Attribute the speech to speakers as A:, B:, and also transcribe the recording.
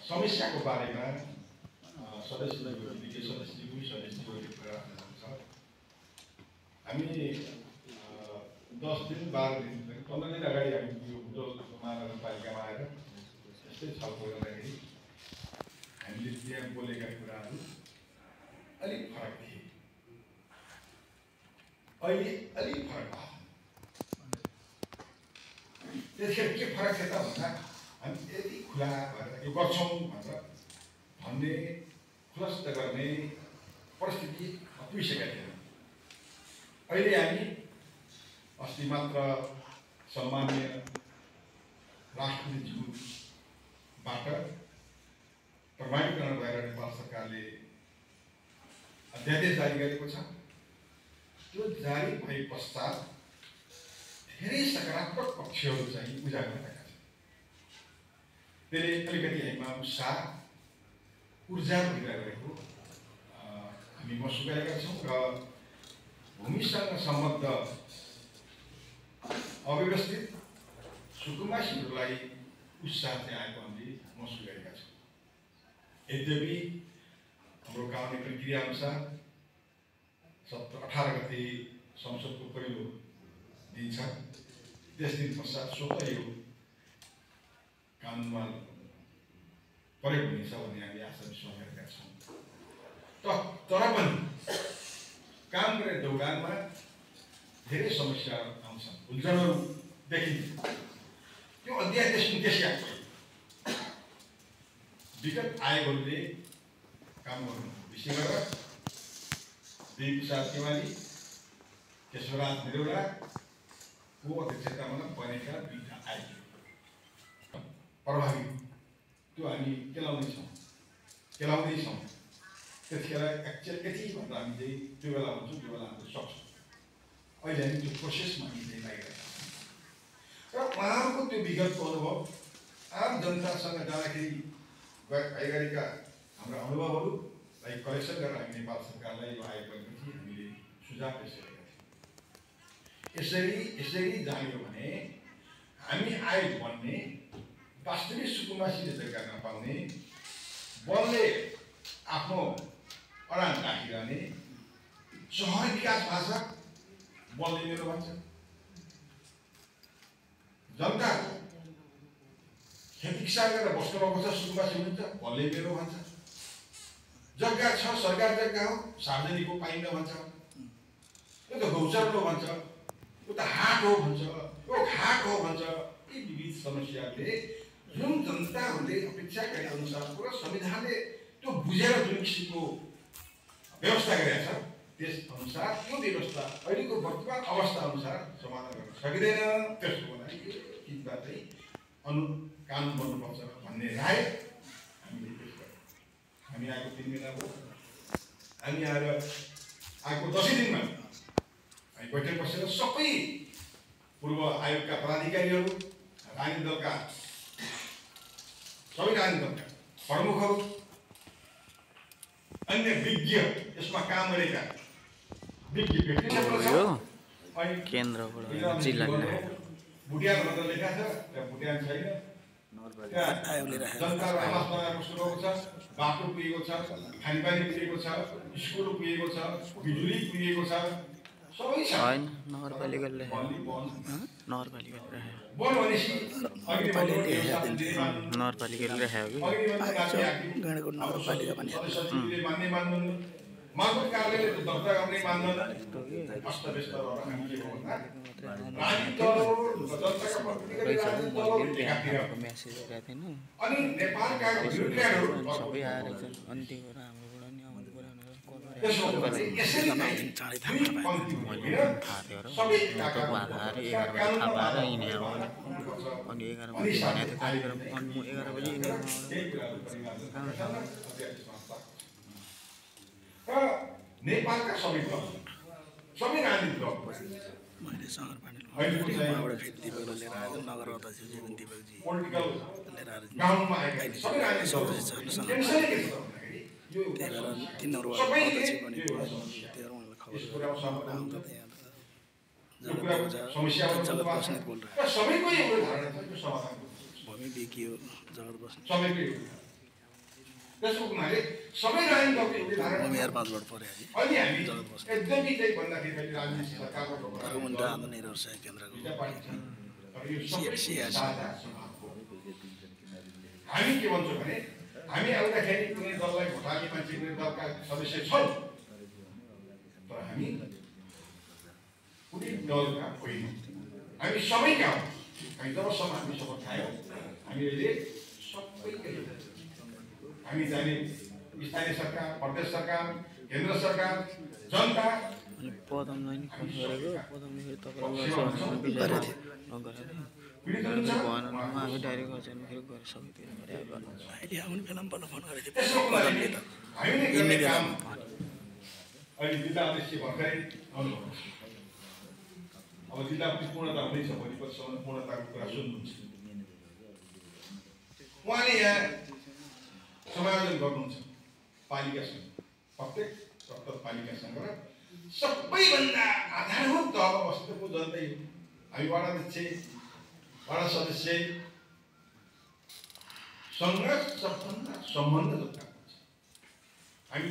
A: समस्याको बारेमा सदस्यज्यूको कुरा छ। हामी 10 दिन 12 दिन 15 दिन अगाडि हामी यो महानगरपालिकामा आएर यस्तै छलफल गर्दाखेरि हामीले त्यहाँ बोलेका कुराहरू अलिक फरक थिए। अहिले अलिक फरक भयो। त्यसखेर के फरक छ त भन्दा हामी यति खुला भएर यो गर्छौँ भनेर भन्ने खुलस्त गर्ने परिस्थिति पुगिसकेका थिएन। अहिले हामी अस्ति मात्र सम्मान्य राष्ट्रपतिज्यूबाट प्रमाणीकरण भएर नेपाल सरकारले अध्यादेश जारी गरेको छ। त्यो जारी भए पश्चात धेरै सकारात्मक पक्षहरू चाहिँ उजागर भएका छन्। त्यसले अलिकति हामीमा उत्साह ऊर्जा भइरहेको हामी महसुस गरेका छौँ र भूमिसँग सम्बद्ध अव्यवस्थित सुकुम्बासीहरूलाई उत्साह चाहिँ आएको हामीले महसुस गरेका छौँ। यद्यपि हाम्रो कानुनी प्रक्रिया अनुसार 18 गते संसदको पहिलो दिन छ। त्यस दिन पश्चात स्वतः यो कानुनमा प्रयोग हुनेछ भन्ने हामी आशा विश्वास गरेका छौँ। तर पनि काम गर्ने दौरानमा धेरै समस्याहरू आउँछन्, उल्झनहरू देखिन्छ। त्यो अध्यादेश उद्देश्य विगत आयोगहरूले काम गर्नु विशेष गरेर देवी प्रसाद तिवारी, केशवराज निरौलाको अध्यक्षतामा बनेका दुईटा आयोग प्रभावी त्यो हामी केलाउँदैछौँ। त्यतिखेर यति भन्दा हामी चाहिँ त्यो बेला हुन्छौँ, त्यो बेला हामी सक्छौँ। अहिले हामी त्यो प्रोसेसमा हामी चाहिँ लागिरहेका छौँ र उहाँहरूको त्यो विगतको अनुभव आम जनतासँग जाँदाखेरि भइरहेका हाम्रा अनुभवहरूलाई कलेक्सन गरेर हामी नेपाल सरकारलाई यो आयोग गरेपछि हामीले सुझाव पेश गरेका थियौँ। यसरी जान्यो भने हामी आयोग बन्ने, वास्तविक सुकुम्बासीले जग्गा नपाउने, बलले आफ्नो अडान राखिरहने, सहर विकास भाषा बलले मेरो भन्छ, जनता खेती किसान गरेर बस्नुभएको छ, सुकुम्बासी हुनुहुन्छ, बलले मेरो भन्छ, जग्गा छ सरकार जग्गा हो सार्वजनिक हो पाइन्न भन्छ, यो त गौचर हो भन्छ, यो त हाट हो भन्छ, यो घाट हो भन्छ। यी विविध समस्याले जुन जनताहरूले अपेक्षा गरे अनुसार पुरा संविधानले त्यो बुझेर जुन किसिमको व्यवस्था गरेका छ त्यस अनुसार त्यो व्यवस्था अहिलेको वर्तमान अवस्था अनुसार समाधान गर्न सकिँदैन। त्यसको लागि चिन्ता चाहिँ कानुन बन्नुपर्छ भन्ने राय हामीले पेश गर्यौँ। हामी आएको 3 महिना भयो। हामी आएको 10 दिनमा हामी बैठक बसेर सबै पूर्व आयोगका पदाधिकारीहरू, राजनीतिक दलका सबै राजनीतिक दलका प्रमुखहरू, अन्य विज्ञ यसमा काम गरेका विज्ञ व्यक्तित्वहरू
B: केन्द्रबाट जिल्ला
A: भुटिया भनेर लेखा छ, त्यहाँ भुटिया छैन। जनताको आवास बनाएको सुरु छ, बाटो पुगेको छ, खानेपानी पुगेको छ, स्कुल पुगेको छ, बिजुली पुगेको छ, सबै छ।
B: नगरपालिकाले
A: मालपोत कार्यालयले त दर्ता गर्ने मान्दैन, अस्तव्यस्त भएर हामी के भन्दा राजनीतिक दलहरू जनताका प्रतिनिधिहरू राजनीतिक दलहरू एकातिर अनि नेपालका विरोधीहरू
B: सबै आएर अनि त्यो कुरा हाम्रोबाट नि आउनु पर्यो
A: त्यसो भने यसरी
B: चाँडै थाहा थियो र आएर 11 बजे थाहा पाएर हिँडेर अनि 11 बजी भनेको थियो कार्यक्रम अनि म 11 बजी
A: नेपालका सबै राजनीतिक दल
C: मैले सहर पानीबाट फेरि दिपकले लिएर आएको नगर अध्यक्ष जीवन दिपकजी लिएर आएर
A: गाउँमा आएका सबै राजनीतिक
C: त्यही भएर 3 नम्बर अध्यक्ष पनि त्यही उहाँलाई खबर आउँदा त्यहाँ
A: समस्या
C: जगत बस्नेत बोल रहा
A: सबैको एउटा धारणा छ, त्यो समाधान
C: भूमि बिकियो जगत बस्नेत
A: सबैको त्यसको हुनाले सबै राजनीतिक एउटा धारणा
C: मेयर 5 वोट परे है
A: अनि हामी एकदमै चाहिँ भन्दाखेरि मैले राजनीति सरकारको
C: मुन्टा आन्दोलन व्यवसाय केन्द्रको
A: हामी के भन्छौँ भने हामी आउँदाखेरि कुनै दललाई भोटाली मान्छे कुनै दलका सदस्य छन् तर हामी कुनै दलका होइन हामी सबैका हौँ हामी जबसम्म हामी शपथ खायौँ हामीले सबैकै हामी जाने स्थानीय सरकार प्रदेश सरकार केन्द्र सरकार जनता
B: पदमलाई नि फोन गरेको पदमले फेरि तपाईँलाई हामी डाइरेक्ट गर्छ फेरि गएर सबै
C: अहिले आउने बेलामा बल्ल फोन गरेको
A: त्यसको लागि हामीले गर्ने काम अहिले जिल्ला अध्यक्ष भर्खरै आउनुभएको छ अब जिल्ला पनि पूर्णता हुँदैछ भोलि पछिसम्म पूर्णताको कुरा सुन्नुहुन्छ उहाँले यहाँ समायोजन गर्नुहुन्छ पालिकासँग प्रत्येक पालिकासँग र सबैभन्दा आधारभूत तहमा बस्नेको जनतै हो हामी वडा अध्यक्ष वडा सदस्यसँग सबभन्दा सम्बन्ध जोड्दा हामी